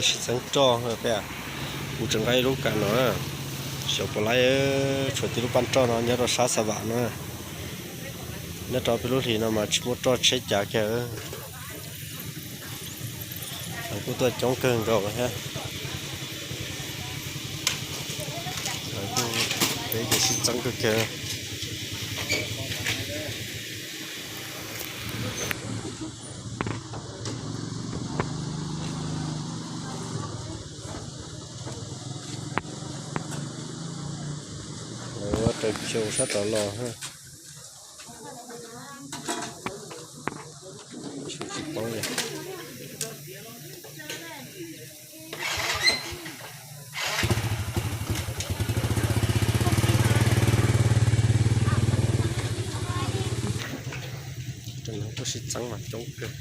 Sib txeeb roj peb, kuv tseem nqa ib lub kas no, xyov puas laib, tshuav tib lub paj roj no nyob rau sab Xa Vam no. Nyob rau peb lub hlis no mas tsis muaj roj tsheb cav kiag. Kuj tuaj coob kawg nkaus thiab. Peb ces sib txeeb kawg kiag. Lawv ua raws xyoo sab tod los. Tsis paub li. Tuaj sib txeeb mas coob kawg.